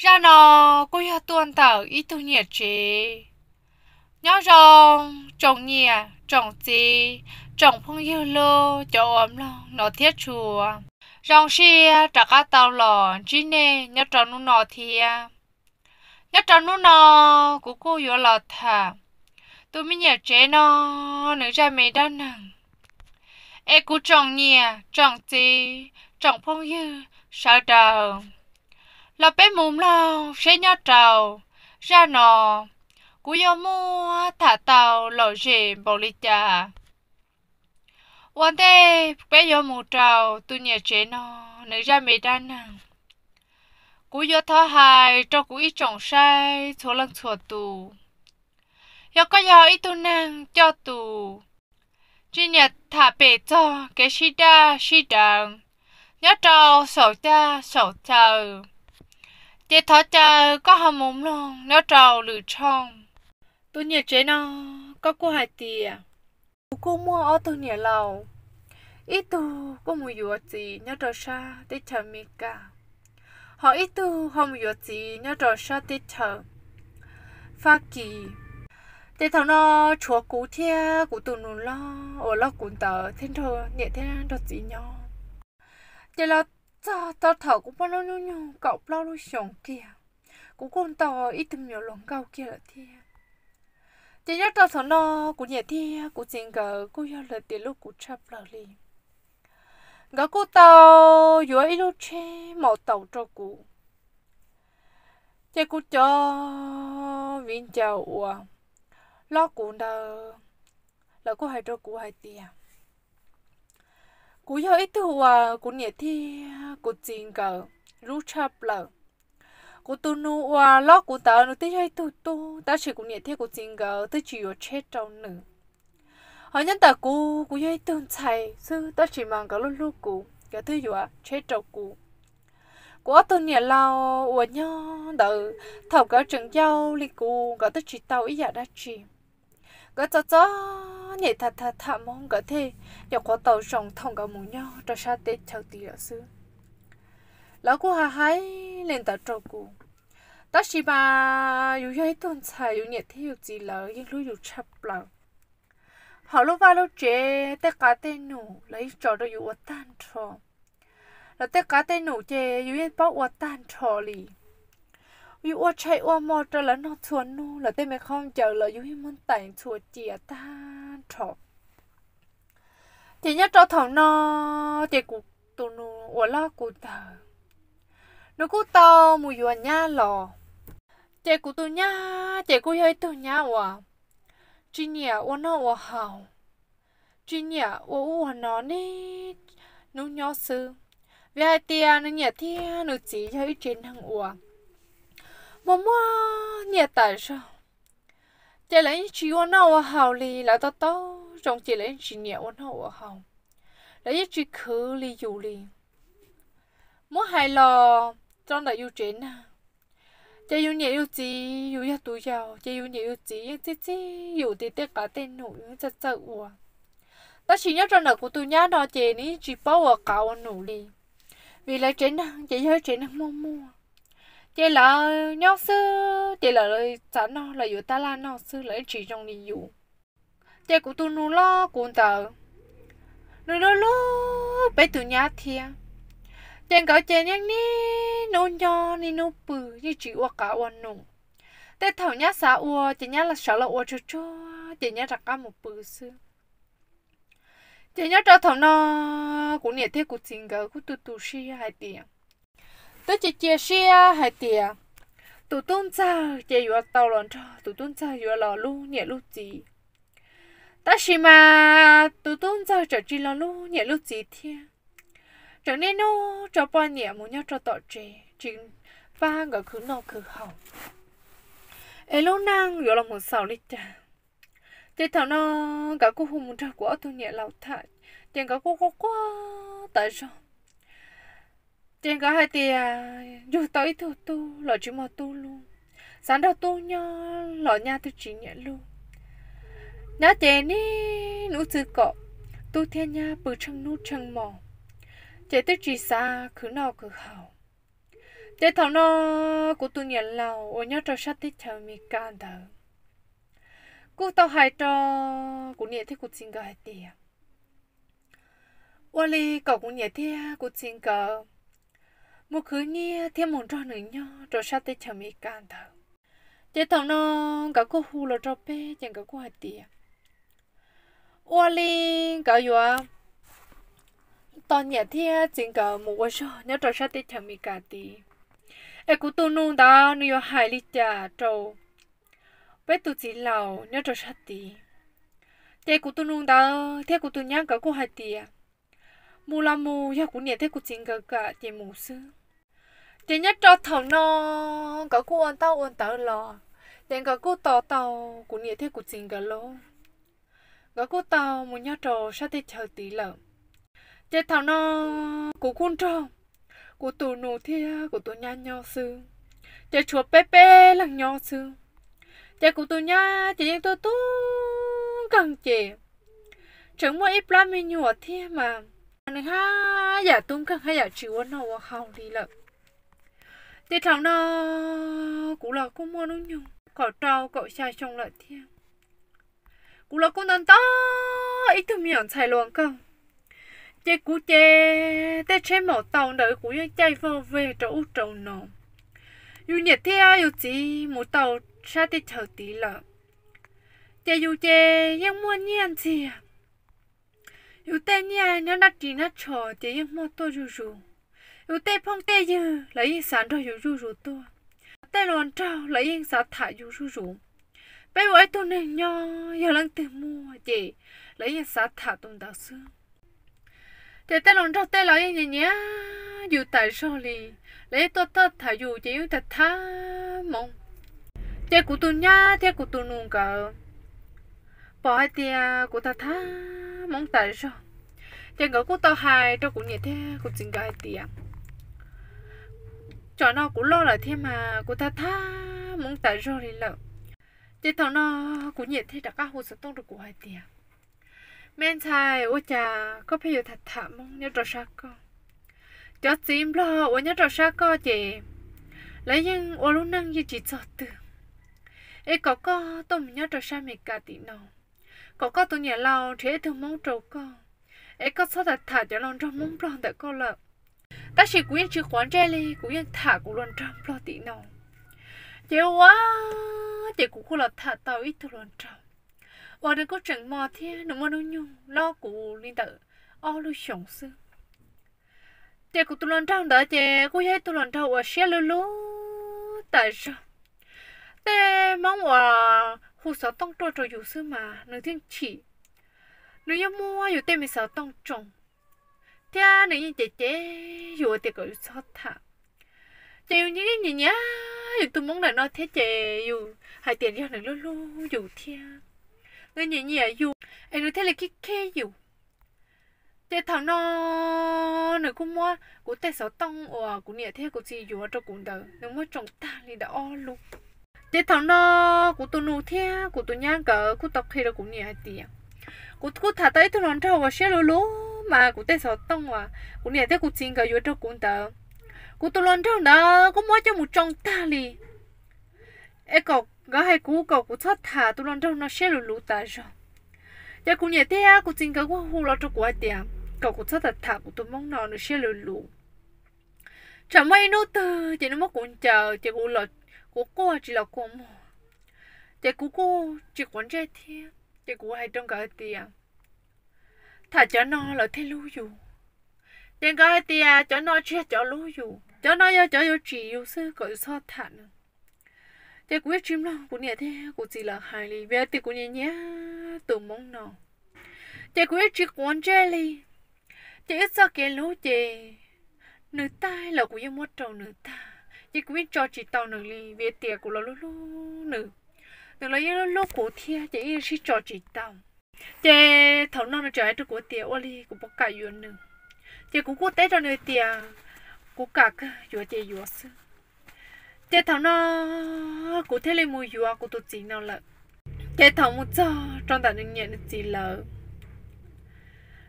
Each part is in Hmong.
Zaj no kuj yog tuaj ntawm ib tug niam tsev. Nyob zoo tsoom niam tsoom txiv, tsoom phooj ywg hlub cov uas mloog no thiab tshua. Zoo siab rov qab tau los ntsib nej nyob rau hnub no thiab. Nyob rau hnub no kuv kuj yuav los tham tus me niam tsev no nws zaj me dab neeg. Es kuv tsoom niam tsoom txiv tsoom phooj ywg sawv daws, los peb mus mloog seb nyob rau zaj no kuv yuav muab tham tau lom zem npaum li cas. Ua ntej peb yuav mus rau tus niam tsev no nws zaj me dab neeg, kuv yuav thov hais rau kuv ib tsoom saib txhua leej txhua tus, yog koj yog ib tug neeg coj tus tsis nyiam tham pem txog kev sib daj sib deev nyob rau saum caj saum chaw, ces thov caw koj ho mus mloog nyob rau lwm tshooj. Tus niam tsev no koj kuj hais tias, kuv kuj muaj ob tug niam laus, ib tug kuj mus yuav txiv nyob rau sab teb chaws Amelikas, ho ib tug ho mus yuav txiv nyob rau sab teb chaws Fab Kis. Ces thaum no tshuav kuv thiab kuv tus nus loj uas loj kuv ntawd thiab nrog niam thiab nrog txiv nyob. Ces los txog thaum kuv poj hnub nyoog kaum plaub lub xyoos kiag, kuv kuj tau ib tug me nyuam hluas nkauj kiag lawm thiab. Ces nyob rau thaum no kuv niam thiab kuv txiv nkawd kuj yog lawv tiav lub kuv tshaj plaws li. Nkawd kuj tau yuav ib lub tsheb maus taus rau kuv. Ces kuv cov viv ncaus uas hlob kuv ntawd, lawv kuj hais rau kuv hais tias, kuv yog ib tug uas kuv niam thiab kuv txiv nkawd hlub tshaj plaws. Kuv tus nus uas hlob kuv ntawd nws twb yog ib tug tub, tab sis kuv niam thiab kuv txiv nkawd twb tsis yuav tsheb rau nws. Ho nyob ntawm kuv, kuv yog ib tug ntxhais xwb, tab sis mas nkawd hlub hlub kuv, nkawd twb yuav tsheb rau kuv. Kuv ob tug niam laus uas nyob ntawd, thaum nkawd tseem yau li kuv, nkawd twb tsis tau ib yam dab tsi. Nkawd txom txom nyem tham tham tham hmoov, nkawd thiaj nyuam qhuav tau zoo thaum nkawd mus nyob rau sab teb chaws tid lawm xwb. Lawv kuj hais hais li ntawd rau kuv. Tab sis mas yus yog ib tug ntxhais, yus niam thiab yus txiv lawv yeej hlub yus tshaj plaws. Hauv lub vaj lub tsev, tej qav tej num lawv yeej tso rau yus ua tag nrho. Lawv tej qav tej num ces yus yeej paub ua tag nrho li. Yus ua tshais ua hmo rau lawv noj txhua hnub, lawv tej me khaub ncaws los yus yeej muab tais ntxhua cia tag nrho. Ces nyob rau thaum no, ces kuv tus nus uas hlob kuv ntawd, nws kuj tau mus yuav nyab los. Ces kuv tus nyab ces kuj yog ib tug nyab uas tsis nyiam ua noj ua haus, tsis nyiam ua ub ua no niaj hnub nyob xwb, vim hais tias nws niam thiab nws txiv yog ib tsev neeg uas muaj muaj nyiaj tas zog. Ces lawv yeej tsis ua noj ua haus li, lawv tau tau zoo ces lawv yeej tsis nyiam ua noj ua haus, lawv yeej tsis khwv li yus li. Muab hais los rau ntawm yus tsev neeg, ces yus niam yus txiv, yus yog tus yau, ces yus niam yus txiv yeej txib txib yus tias tej qav tej num yus yeej txawj txawj ua. Tab sis nyob rau ntawm kuv tus nyab no ces nws yeej tsis paub ua qav ua num li, vim lawv tsev neeg ces yog ib tsev neeg muaj muaj. Ces lawv nyob xwb ces lawv txav noj los yuav tab laj noj xwb, lawv yeej tsis zoo li yus. Ces kuv tus nus loj kuv ntawd, nws hlub hlub peb tus nyab thiab. Ces nkawd ces yeej niaj hnub nyob niaj hnub pw, yeej tsis ua qav ua num. Tej thaum nyab xav ua ces nyab sawv los ua tsuag tsuag ces nyab rov qab mus pw xwb. Ces nyob rau thaum no, kuv niam thiab kuv txiv nkawd kuj tu tu siab hais tias, twb cia cia siab hais tias tus tub ntxawg ces yuav tau los nrog tus tub ntxawg yuav los hlub niam hlub txiv. Tab sis mas tus tub ntxawg tseem tsis los hlub niam hlub txiv thiab, tseem niaj hnub tso poj niam mus nyob rau tom tsev tsis pab nkawd khwv noj khwv haus. Es lub neej yuav los mus xaus li cas? Ces thaum no nkawd kuj hu mus nrog kuv ob tug niam laus tham, ces nkawd kuj quaj quaj tas zog. Ces nkawd hais tias yug tau ib tug tub los tsis muaj tub hlub, xav nrog tub nyob los nyab twb tsis nyiam hlub. Nyab ces niaj hnub txwv kom tub thiab nyab pw tsheej hnub tsheej hmo, ces twb tsis xav khwv noj khwv haus. Ces thaum no kuv tus niam laus uas nyob rau sab teb chaws Amelikas ntawd kuj tau hais rau kuv niam thiab kuv txiv nkawd hais tias, ua li kom kuv niam thiab kuv txiv nkawd mus khwv nyiaj thiab mus nrog nws nyob rau sab teb chaws Amelikas ntawd. Ces thaum no nkawd kuj hu los rau peb ces nkawd kuj hais tias, ua li nkawd yuav tos niam thiab txiv nkawd mus ua zog nyob rau sab teb chaws Amelikas tid, es kuv tus nus ntawd nws yuav hais li cas rau peb tus txiv laus nyob rau sab tid. Ces kuv tus nus ntawd thiab kuv tus nyab nkawd kuj hais tias, mus los mus, yog kuv niam thiab kuv txiv nkawd kam ces mus xwb. Ces nyob rau thaum no nkawd kuj ua ntaub ua ntawv los, ces nkawd kuj tos tau kuv niam thiab kuv txiv nkawd lawm. Nkawd kuj tau mus nyob rau sab teb chaws tid lawm. Ces thaum no kuv kuj nrog kuv tus nus thiab kuv tus nyab nyob xwb, ces tshuav peb peb leeg nyob xwb. Ces kuv tus nyab ces yeej tub tub nkeeg ces tseem muaj ib plab me nyuam thiab mas nws haj yam tub nkeeg haj yam tsis ua noj ua haus li lawm. Ces thaum no kuv los kuj muaj hnub nyoog kaum rau kaum xya xyoo lawm thiab. Kuv los kuj ntau ntau ib tug me nyuam ntxhais hluas nkauj. Ces kuv ces tej tsheb maum taus ntawd kuv yeej caij voj veg rau ub rau no. Yus niam thiab yus txiv mus tau sab teb chaws tid lawm, ces yus ces yeej muaj nyiaj ntxiag. Yus tej nyiaj nyob nab ris nab tsho ces yeej muaj tuaj zuj zus. Yus tej phooj tej ywg lawv yeej xav nrog yus zuj zus tuaj. Tej hluas nraug lawv yeej xav tham yus zuj zus. Peb ua ib tug neeg nyob yog leej twg muaj ces lawv yeej xav tham tus ntawd xwb. Ces tej hluas nraug tej los yeej nyiam nyiam yus tas zog li, lawv yeej tuaj tuaj tham yus ces yeej tham tham Hmoob. Ces kuv tus nyab thiab kuv tus nus nkawd pom hais tias kuv tham tham Hmoob tas zog, ces nkawd kuj tau hais rau kuv niam thiab kuv txiv nkawd hais tias, tsam no kuv loj lawm thiab mas kuv tham tham Hmoob tas zog li lawm. Ces thaum no kuv niam thiaj rov qab hu xov tooj rau kuv hais tias, me ntxhais, ua cas koj pheej yuav tham tham Hmoob nyob rau sab koj? Cov txiv Nplog uas nyob rau sab koj ces lawv yeej ua lub neej yeej tsis txog twg. Es kom koj tuaj mus nyob rau sab Amelikas tim no, kom koj tus niam laus nrhiav ib tug Hmoob rau koj, es koj txhob tham tham cov hluas nraug Hmoob Nplog ntawm koj lawm. Tab sis kuv yeej tsis quav ntsej li, kuv yeej tham kuv hluas nraug Nplog tim no. Ces ua, ces kuv kuj los tham tau ib tug hluas nraug uas nws kuj tseem mos thiab nws muaj hnub nyoog loj kuv li ntawm ob lub xyoos xwb. Ces kuv tus hluas nraug ntawd ces kuj yog ib tug hluas nraug uas siab luv luv tas zog. Tej Hmoob uas hu xov tooj tuaj rau yus xwb mas nws thiaj chim. Nws yeej muab yus tej me xov tooj tsoo, thiab nws yeej cem cem yus tias kom yus txhob tham. Ces yus yeej nyiam nyiam yus tus Hmoob ntawm no thiab ces yus hais tias yog nws hlub hlub yus thiab, nws nyiam nyiam yus, es nws thiaj li khib khib yus. Ces thaum no nws kuj muab kuv tej xov tooj uas kuv niam thiab kuv txiv yuav rau kuv ntawd nws muab tsoo tag li ntawm ob lub. Ces thaum no kuv tus nus thiab kuv tus nyab nkawd kuj tau qhia rau kuv niam hais tias, kuv kuj tham tau ib tug hluas nraug uas siab luv luv mas kuv tej xov tooj uas kuv niam thiab kuv txiv nkawd yuav rau kuv ntawd, kuv tus hluas nraug ntawd kuj muab coj mus tsoo tag li. Es kom nkawd hais kuv kom kuv txhob tham, tus hluas nraug no siab luv luv tas zog. Ces kuv niam thiab kuv txiv nkawd kuj hu los rau kuv hais tias kom kuv txhob tham tham kuv tus Hmoob no, nws siab luv luv. Tsam muaj ib hnub twg ces nws muab kuv ncaws ces kuv quaj tsis los kua muag. Ces kuv kuj tsis quav ntsej thiab ces kuv hais rau nkawd hais tias, tham cov no lawv thiaj hlub yus. Ces nkawd hais tias cov no tsis yog cov hlub yus, cov no yog cov yuav tsim yus xwb, kom yus txhob tham nws. Ces kuv yeej tsis mloog kuv niam thiab kuv txiv lawv hais li, vim tias kuv nyiam nyiam tus Hmoob no. Ces kuv yeej tsis quav ntsej li. Ces wb txoj kev hlub ces nws tag los kuv yeej muab rau nws tag, ces kuv yeej tso tsis tau nws li, vim tias kuv los hlub hlub nws, nws los yeej hlub hlub kuv thiab, ces yeej sib tso tsis tau. Ces thaum no nws tseem hais rau kuv tias ua li kuv puas kam yuav nws. Ces kuv kuj teb rau nws tias kuv kam kawg, yuav ces yuav xwb. Ces thaum no kuv thiaj li mus yuav kuv tus txiv no lawm. Ces thaum mus txog rau ntawm nws niam nws txiv lawv,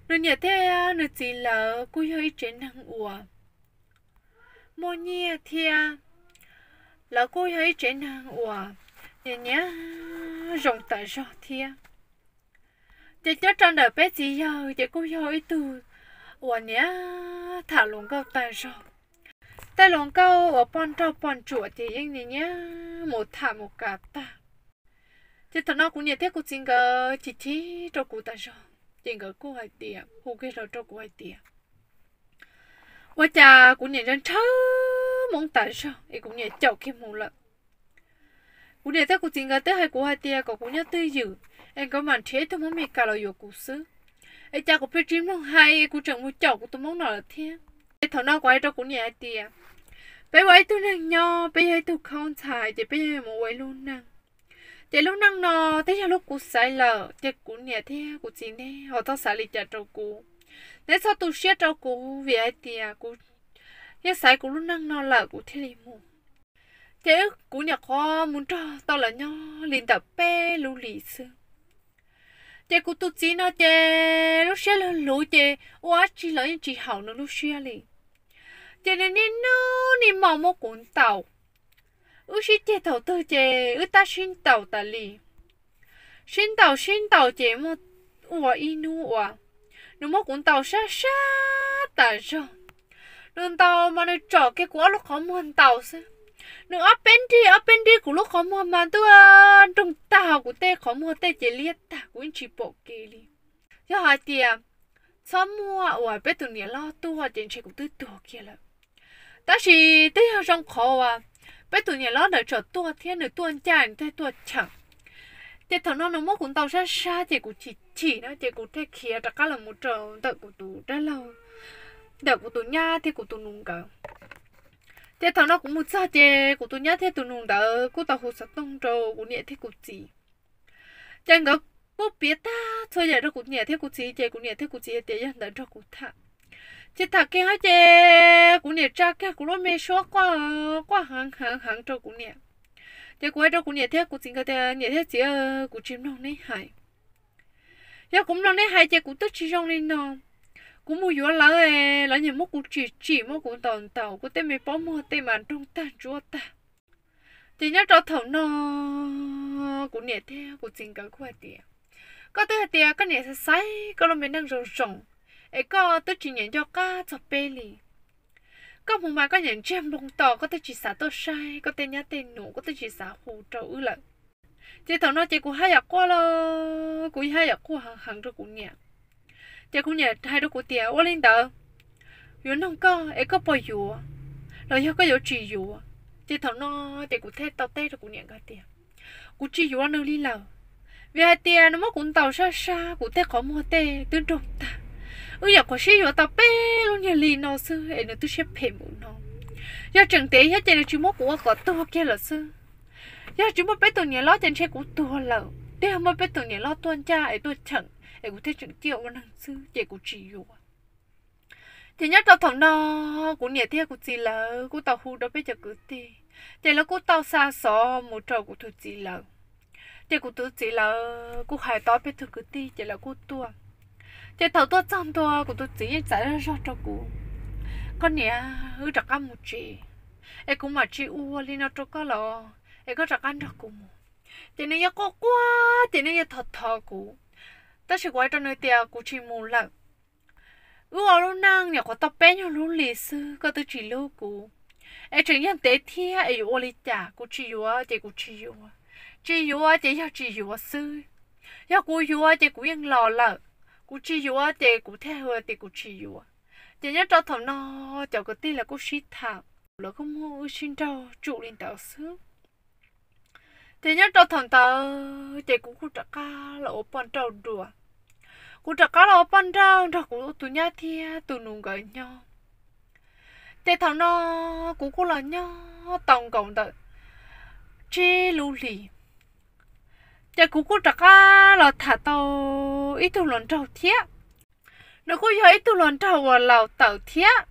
nws niam thiab nws txiv lawv kuj yog ib tsev neeg uas muaj nyiaj thiab. Lawv kuj yog ib tsev neeg uas nyiam nyiam zoo tas zog thiab. Ces nyob rau ntawm peb txiv yawg ces kuj yog ib tug uas nyiam tham hluas nkauj tas zog. Tej hluas nkauj uas poj nrauj poj ntsuam ces yeej nyiam nyiam mus tham mus kam tag. Ces thaum no kuv niam thiab kuv txiv nkawd chim chim rau kuv tas zog, ces nkawd kuj hais tias, hu kiag los rau kuv hais tias, ua cas kuv niam ntshaw ntshaw Hmoob tas zog es kuv niam caum kiag mus lawm. Kuv niam thiab kuv txiv nkawd twb hais kuv hais tias kom kuv nyob twj ywm, es nkawd mam nrhiav ib tug Hmoob Mes Kas los yuav kuv xwb. Es cas kuv pheej tsis mloog hais, kuv tseem mus caum kuv tus Hmoob no lawm thiab. Ces thaum no kuv hais rau kuv niam hais tias, peb ua ib tug neeg nyob, peb yog ib tug khaub ntxhais, ces peb yuav mus ua ib lub neej. Ces lub neej no twb yog lub kuv xaiv lawm, ces kuv niam thiab kuv txiv neb ho txhob xav li cas rau kuv. Neb txhob tu siab rau kuv vim hais tias kuv yeej xaiv kuv lub neej no lawm kuv thiaj li mus. Ces kuv nyuam qhuav mus nrog tau lawv nyob li ntawm peb lub hlis xwb. Ces kuv tus txiv no ces lub siab luag luv ces ua dab tsi los yeej tsis haum nws lub siab li. Ces nws niaj hnub niaj hmo muab kuv ntaus. Wb sib ceg thaum twg ces wb tab sib ntaus tas li. Sib ntaus sib ntaus ces muaj ua ib hnub uas nws muab kuv ntaus sab sab tas zog. Nws ntaus mas nws tsom kiag kuv ob lub qhov muag ntaus xwb. Nws ob peb nrig ob peb nrig kuv lub qhov muag mas ntuj, nroog tag, kuv tej qhov muag tej ces liab tag, kuv yeej tsis pom kev li. Yog hais tias txhob muaj uas peb tus niam hlob tuaj ces ntshe kuv twb tuag kiag lawm. Tab sis twb yog zoo qhov uas peb tus niam hlob ntawd tsom tuaj thiab nws tuaj ncaj nws thiaj tuaj cheem. Ces thaum no nws muab kuv ntaus sab sab ces kuv chim chim no ces kuv thiaj khiav rov qab los mus rau ntawm kuv tus dab laug, ntawm kuv tus nyab thiab kuv tus nus nkawd. Ces thaum no kuv mus txog ces kuv tus nyab thiab tus nus ntawd kuj tau hu xov tooj rau kuv niam thiab kuv txiv. Ces nkawd kuj piav tag txhua yam rau kuv niam thiab kuv txiv ces kuv niam thiab kuv txiv tias yog ntawd nrog kuv tham. Ces tham kiag ces kuv niam tsa kiag kuv lub me suab quaj, quaj heev heev heev rau kuv niam. Ces kuv hais rau kuv niam thiab kuv txiv nkawd tias niam thiab txiv, kuv tsis mloog neb hais. Yog kuv mloog neb hais ces kuv twb tsis zoo li no. Kuv mus yuav lawv, lawv nyiam muab kuv tsim tsim muab kuv ntaus ntaus, kuv tej me pob muag tej mas nroog tag ntsuab tag. Ces nyob rau thaum no kuv niam thiab kuv txiv nkawd kuj hais tias, koj twb hais tias koj niam xav xaiv koj lub me neej zoo zoo, es koj twb tsis nyiam nco qab txog peb li. Koj mus mas koj nyiam ntsiag npoo to, koj twb tsis xav tuaj saib koj tej nyab tej nus, koj twb tsis xav hu rau wb lawm. Ces thaum no ces kuv haj yam quaj los kuv haj yam quaj heev heev rau kuv niam. Ces kuv niam hais rau kuv tias ua li ntawd, yuav nug koj es koj puas yuav, los yog koj yuav tsis yuav? Ces thaum no ces kuv thiaj tau teb rau kuv niam nkawd tias, kuv tsis yuav nws li lawm, vim hais tias nws muab kuv ntaus sab sab, kuv tej qhov muag tej twb nroog tag. Wb nyuam qhuav sib yuav tau peb lub nyuag hli no xwb es nws twb siab phem npaum no. Yog tseem ntev thiab ces nws tsis muab kuv ua kom tuag kiag lawm xwb. Yog tsis muaj peb tus niam hlob ces ntshe kuv tuag lawm, twb yog muaj peb tus niam hlob tuaj ncaj es tuaj cheem es kuv thiaj tseem ciaj ua neeg xwb ces kuv tsis yuav. Ces nyob rau thaum no kuv niam thiab kuv txiv lawv kuj tau hu rau peb cov kwv tij, ces lawv kuj tau xa xov mus rau kuv tus txiv lawv. Ces kuv tus txiv lawv kuj hais tau peb tug kwv tij ces lawv kuj tuaj. Ces thaum tuaj txog ntua kuv tus txiv yeej txav zog zog rau kuv, koj niam, wb rov qab mus tsev, es kuv mam tsis ua li no rau koj los es koj rov qab nrog kuv mus. Ces nws yeej quaj quaj ces nws yeej thov thov kuv, tab sis kuv hais rau nws tias kuv tsis mus lawm. Wb ua lub neej nyuam qhuav tau peb nyuag lub hli xwb koj twb tsis hlub kuv, es tseem yog ntev thiab es yuav ua li cas? Kuv tsis yuav ces kuv tsis yuav, tsis yuav ces yog tsis yuav xwb. Yog kuv yuav ces kuv yeej los lawm, kuv tsis yuav ces kuv thiaj hais tias kuv tsis yuav. Ces nyob rau thaum no cov kwv tij lawv kuj sib tham, lawv kuj muab wb sib nraug tsum li ntawd xwb. Ces nyob rau thaum ntawd ces kuv kuj rov qab los ua poj nrauj dua. Kuv rov qab los ua poj nrauj nrog kuv tus nyab thiab tus nus nkawd nyob. Ces thaum no kuv kuj los nyob tau nkaus ntawm tsib lub hlis. Ces kuv kuj rov qab los tham tau ib tug hluas nraug thiab. Nws kuj yog ib tug hluas nraug uas laus tawm thiab.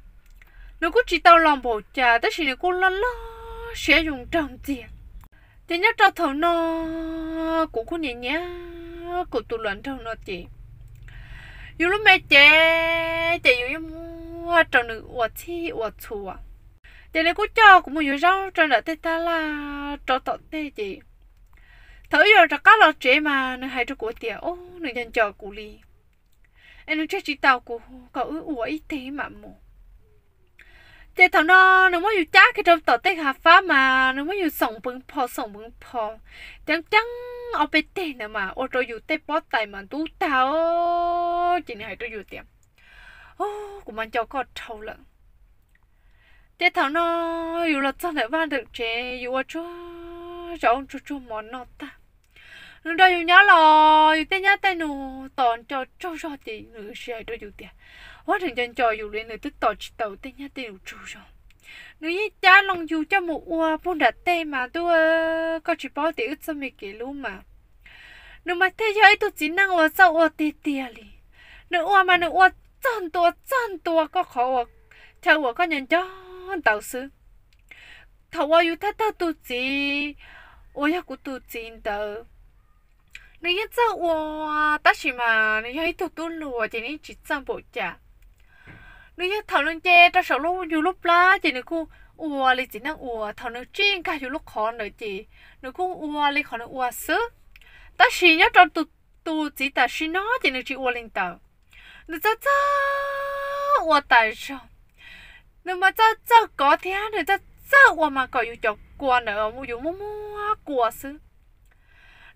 Nws kuj tsis tau laus npaum cas tab sis nws kuj loj loj siab zoo nraug ntxiag. Ces nyob rau thaum no kuv kuj nyiam nyiam kuv tus hluas nraug no ces yus lub me cev ces yus yeej muab rau nws ua txhij ua txhua. Ces nws kuj coj kuv mus yuav zaub rau nram tej tab laj rau tom tej ces thaum wb yuav rov qab los tsev mas nws hais rau kuv tias, o, nws nco nco kuv li, es nws tseg tsis tau kuv kom wb ua ib teg mam mus. Ces thaum no nws muab yus cab kiag rau tom tej hav fab mas nws muab yus xoom pwv pho xoom pwv pho, ceev ceev ob peb teg ntawd mas ua rau yus tej pob tais mas ntub tag. Ces nws hais rau yus tias, o, kuv mas nco koj dhau lawm. Ces thaum no yus los txog ntawm vaj ntawm tsev yus ua tsuag zaub tsuag tsuag mov noj tag, nws nrog yus nyob los yus tej nyab tej nus tos nco tsaug zog ces nws sis hais rau yus tias, ua, nws nco nco yus li nws twb tos tsis tau tej nyab tej nus tsaug zog. Nws yeej cab loo yus coj mus ua puag nram tej mas ntuj, koj tsis paub tias wb txoj me kev hlub mas nws mas thiaj yog ib tug txiv neej uas txawj ua tiag tiag li. Nws ua mas nws ua txog ntua txog ntua koj qhov uas chaw uas koj nco nco ntawd xwb. Thaum uas yus thawj thawj tus txiv uas yog kuv tus txiv ntawd, nws yeej txawj ua, tab sis mas nws yog ib tug tub hluas ces nws yeej tsis txawj npaum cas. Nws yog thaum nws nce rau saum yus lub plab ces nws kuj ua li txiv neej ua, thaum nws tsij nkag yus lub qhov ntawd ces nws kuj ua li qhov nws ua xwb. Tab sis nyob rau tus txiv tam sim no ces nws tsis ua li ntawd. Nws txawj txawj ua tas zog. Nws mas txawj txawj kov thiab nws txawj txawj ua mas kom yus cov kua ntawd yus muab muab kua xwb.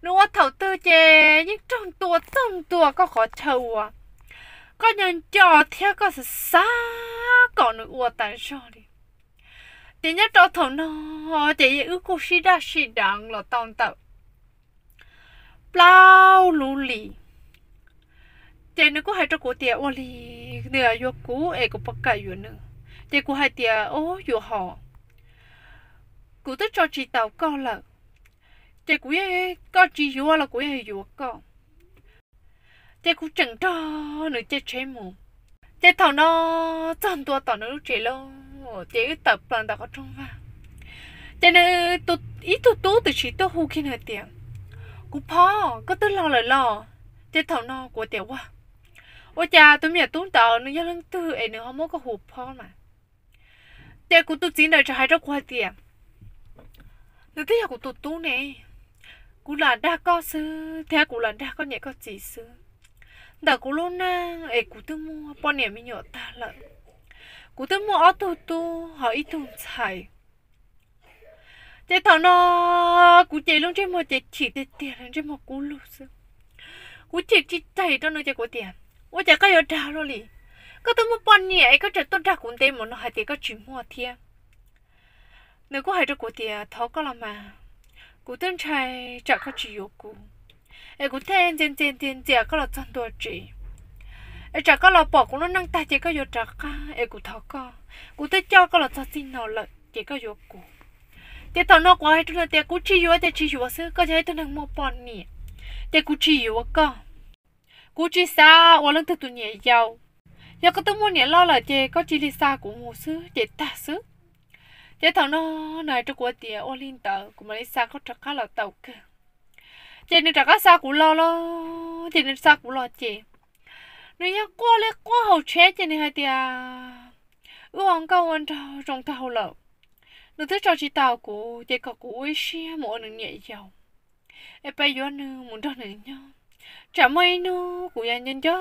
Nws ua thaum twg ces yeej raug ntua txog ntua koj qhov chaw uas koj nco nco thiab koj xav xav kom nws ua tas zog li. Ces nyob rau thaum no ces wb kuj sib daj sib deev los tau ntawm plaub lub hlis. Ces nws kuj hais rau kuv tias ua li nws yuav kuv es kuv puas kam yuav nws. Ces kuv hais tias, o, yuav hos, kuv twb tso tsis tau koj lawm, ces kuv yeej, koj tsis yuav los kuv yeej yuav koj. Ces kuv tseem nrog nws caij tsheb mus. Ces thaum no txog ntua tom nws lub tsev lawm ces wb tawm plaws ntawm qhov rooj vag. Ces nws ib tug tub tam sim tuaj hu kiag nws tias, kuv phob, koj twb los lawm los? Ces thaum no kuv tias, ua, ua cas tus me nyuam tub ntawd nws yog leej twg es nws ho muab koj hu phob mas? Ces kuv tus txiv ntawd txawm hais rau kuv hais tias, nws twb yog kuv tus tub ne, kuv lam dag koj xwb thiab kuv lam dag koj niam koj txiv xwb. Ntawm kuv lub neej es kuv twb muaj poj niam me nyuam tag lawm, kuv twb muaj ob tug tub ho ib tug ntxhais. Ces thaum no kuv ces lub ntsej muag ces chim tiag tiag li, ntsej muag kub lug xwb. Kuv chim tsis taig rau nws ces kuv tias, ua cas koj yuav dag luaj li? Koj twb muaj poj niam es koj tseem tuaj dag kuv ntev mus no hais tias koj tsis muaj thiab. Nws kuj hais rau kuv tias, thov koj los mas, kuv twb ntshai tsam koj tsis yuav kuv, es kuv thiaj ntxias ntxias ntxias ntxias koj los txog ntua tsev, es tsam koj los pom kuv lub neej tag ces koj yuav rov qab, es kuv thov koj, kuv twb coj koj los txog txij no lawm ces koj yuav kuv. Ces thaum no kuv hais rau nws tias, kuv tsis yuav ces tsis yuav xwb, koj yog ib tug neeg muaj poj niam, ces kuv tsis yuav koj. Kuv tsis xav ua leej twg tus niam yau. Yog koj twb muaj niam loj lawm ces koj cia li xa kuv mus xwb ces tag xwb. Ces thaum no nws hais rau kuv tias, ua li ntawd kuv mam li xa koj rov qab los tau kawg. Ces nws rov qab xa kuv los los, ces nws xa kuv los ces nws yeej quaj li quaj hauv tsheb ces nws hais tias, wb ua nkauj ua nraug zoo tag lawm, nws twb tso tsis tau kuv ces kom kuv ua ib siab mus ua nws niam yau, es pab yuav nws mus nrog nws nyob. Tsam muaj ib hnub kuv yuav nco nco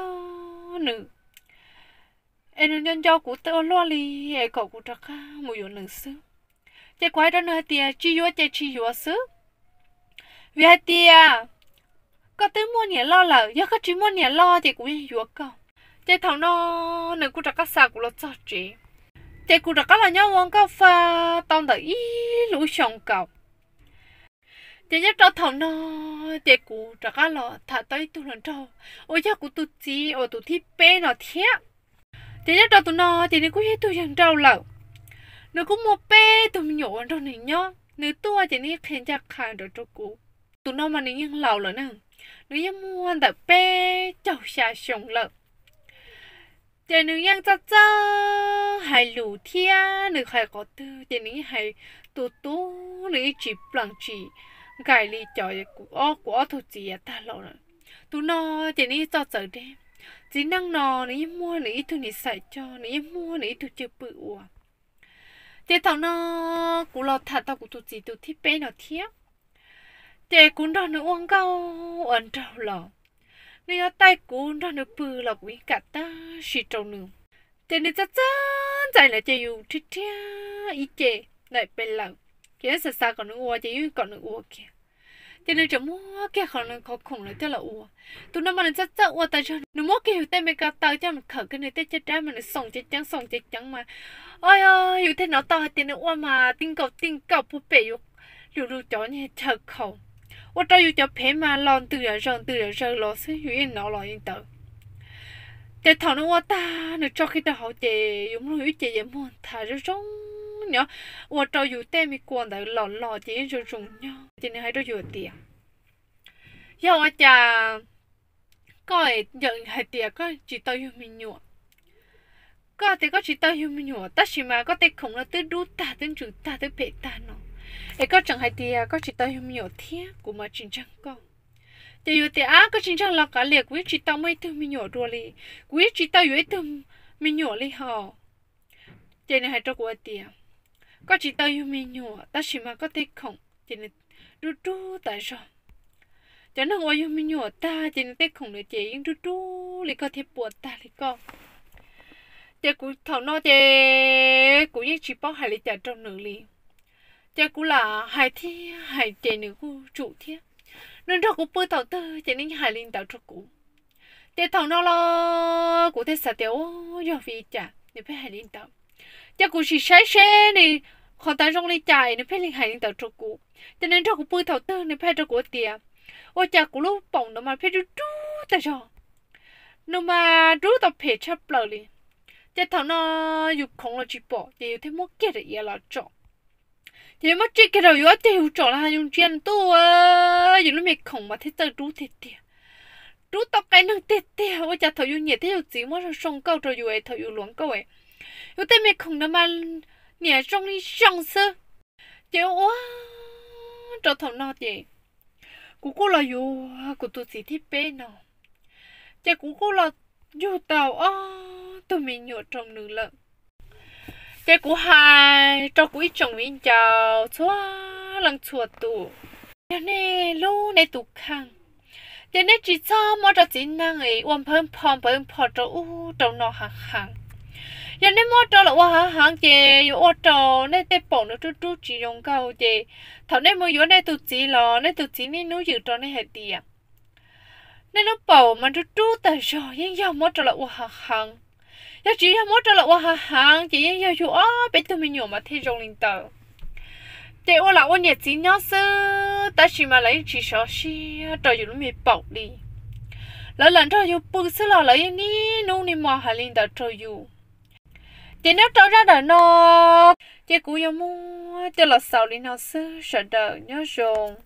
nws, es nws nco nco kuv ua luaj li, es kom kuv rov qab mus yuav nws xwb. Ces kuv hais rau nws hais tias, tsis yuav ces tsis yuav xwb, vim hais tias koj twb muaj niam loj lawm, yog koj tsis muaj niam loj ces kuv yeej yuav koj. Ces thaum no nws kuj rov qab xa kuv los txog tsev, ces kuv rov qab los nyob ua nkauj fa tau ntawm ib lub xyoo nkaus. Ces nyob rau thaum no, ces kuv rov qab los tham tau ib tug hluas nraug uas yog kuv tus txiv uas tus thib peb no thiab. Ces nyob rau tus no ces nws kuj yog ib tug yawg nrauj lawm, nws kuj muaj peb tug me nyuam uas nrog nws nyob, nws tuaj ces nws yeej qhia ncaj qha nrov rau kuv. Tus no mas nws yeej laus lawm na, nws yeej muaj ntawm peb caug xya xyoo lawm. Ces nws yeej txawj txawj hais lus thiab nws hais qhov twg ces nws yeej hais tus tub, nws yeej tsis plees tsis nkais li cov kuv ob, kuv ob tug txiv tag los lawm. Tus no ces nws yeej txawj txawj deb. Txiv neej no nws yeej muaj nws ib tug niam xaim coj, nws yeej muaj nws ib tug cwj pwm ua. Ces thaum no kuv los tham tau kuv tus txiv tus thib peb no thiab. Ces kuv nrog nws ua nkauj ua nraug los, nws yuav taij kuv nrog nws pw los kuv yeej kam tag sim rau nws. Ces nws txawj txawj ntxais lawm ces yus rhiab rhiab ib ce ntawm peb lawm, ces yeej xav xav kom nws ua ces yeej kom nws ua kiag. Ces nws tseem muab kiag qhov nws qhov khoom lawm coj los ua. Tus no mas nws txawj txawj ua tas zog, nws muab kiag yus tej me ko taw coj mus khawm kiag nws tej caj dab mas nws xoom ceev ceev xoom ceev ceev mas, o, yus thiaj hnov tau hais tias nws ua mas tij nkaus tij nkaus puag pem yus, yus lub cov chaw khaus, ua rau yus cov phev mas los ntws zom zaws ntws zom zaws los xwb yus yeej hnov los li ntawd. Ces thaum nws ua tag nws tso kiag rau hauv ces yus mloog yus ib ce ces muag nthav zoo zoo nyob, ua rau yus tej me kua ntawd los los ces yeej zoo zoo nyob. Ces nws hais rau yus tias, yog ua cas koj yawm hais tias koj tsis tau yug me nyuam, koj tias koj tsis tau yug me nyuam tab sis mas koj tej khoom no twb dub tag twb ntsws tag twb phem tag no, es koj tseem hais tias koj tsis tau yug me nyuam thiab kuv mas tsis ntseeg koj. Ces yus tias, ab, koj tsis ntseeg los kav liam, kuv yeej tsis tau muaj ib tug me nyuam dua li, kuv yeej tsis tau yuav ib tug me nyuam li hos. Ces nws hais rau kuv hais tias, koj tsis tau yug me nyuam tab sis mas koj tej khoom ces nws dub dub tas zog. Cov neeg uas yug me nyuam tag ces nws tej khoom ntawd ces yeej dub dub li koj thiab puas tag li koj. Ces kuv thaum no ces kuv yeej tsis paub hais li cas rau nws li. Ces kuv lam hais thiab hais ces nws kuj tsum thiab. Nws nrog kuv pw thaum twg ces nws yeej hais li ntawd rau kuv. Ces thaum no los kuv thiaj xav tias, u, yog vim li cas nws pheej hais li ntawd. Ces kuv sim saib seb nws qhov ntawd zoo li cas es nws pheej li hais li ntawd rau kuv. Ces nws nrog kuv pw thaum twg nws pheej hais rau kuv tias, ua cas kuv lub paum ntawd mas pheej dub dub tas zog, nws mas dub tau phem tshaj plaws li. Ces thaum no yus khoov los tsis pom ces yus thiaj muab kiag daim iav los tsom. Ces yus muab tsij kiag rau yus ob ceg yus tsom los yus ntsia nws tuaj, yus lub me khoom mas thiaj txawj dub tiag tiag, dub tau qe neeg tiag tiag. Ua cas thaum yus niam thiab yus txiv muab zoo zoo nkauj rau yus es thaum yus hluas nkauj es yus tej me khoom ntawd mas niam zoo li zoo xwb. Ces ua rau thaum no ces kuv kuj los yuav kuv tus txiv thib peb no, ces kuv kuj los yug tau ob tug me nyuam rau nws lawm. Ces kuv hais rau kuv ib tsoom viv ncaus txhua leej txhua tus, yog nej hlub nej tus kheej, ces nej tsis txhob muab rau txiv neej es ua npawv npho npawv npho rau ub rau no heev heev. Yog nej muab rau lawm ua heev heev ces yuav ua rau nej tej paum no rub rub tsis zoo nkauj, ces thaum nej mus yuav nej tus txiv los nej tus txiv niaj hnub yws rau nej hais tias nej lub paum mas rub rub tag zog, yeej yog muab rau lawm ua heev heev. Yog tsis yog muab rau lawm ua heev heev ces yeej yog yug ob peb tug me nyuam mas thiaj zoo li ntawd. Ces ua lam ua niam txiv nyob xwb tab sis mas lawv yeej tsis sov siab rau yus lub me paum li. Lawv lam nrog yus pw xwb los lawv yeej niaj hnub niaj hmo hais li ntawd rau yus. Ces nyob rau zaj dawm no, ces kuv yuav muab coj los xaus li no xwb, sawv daws nyob zoo.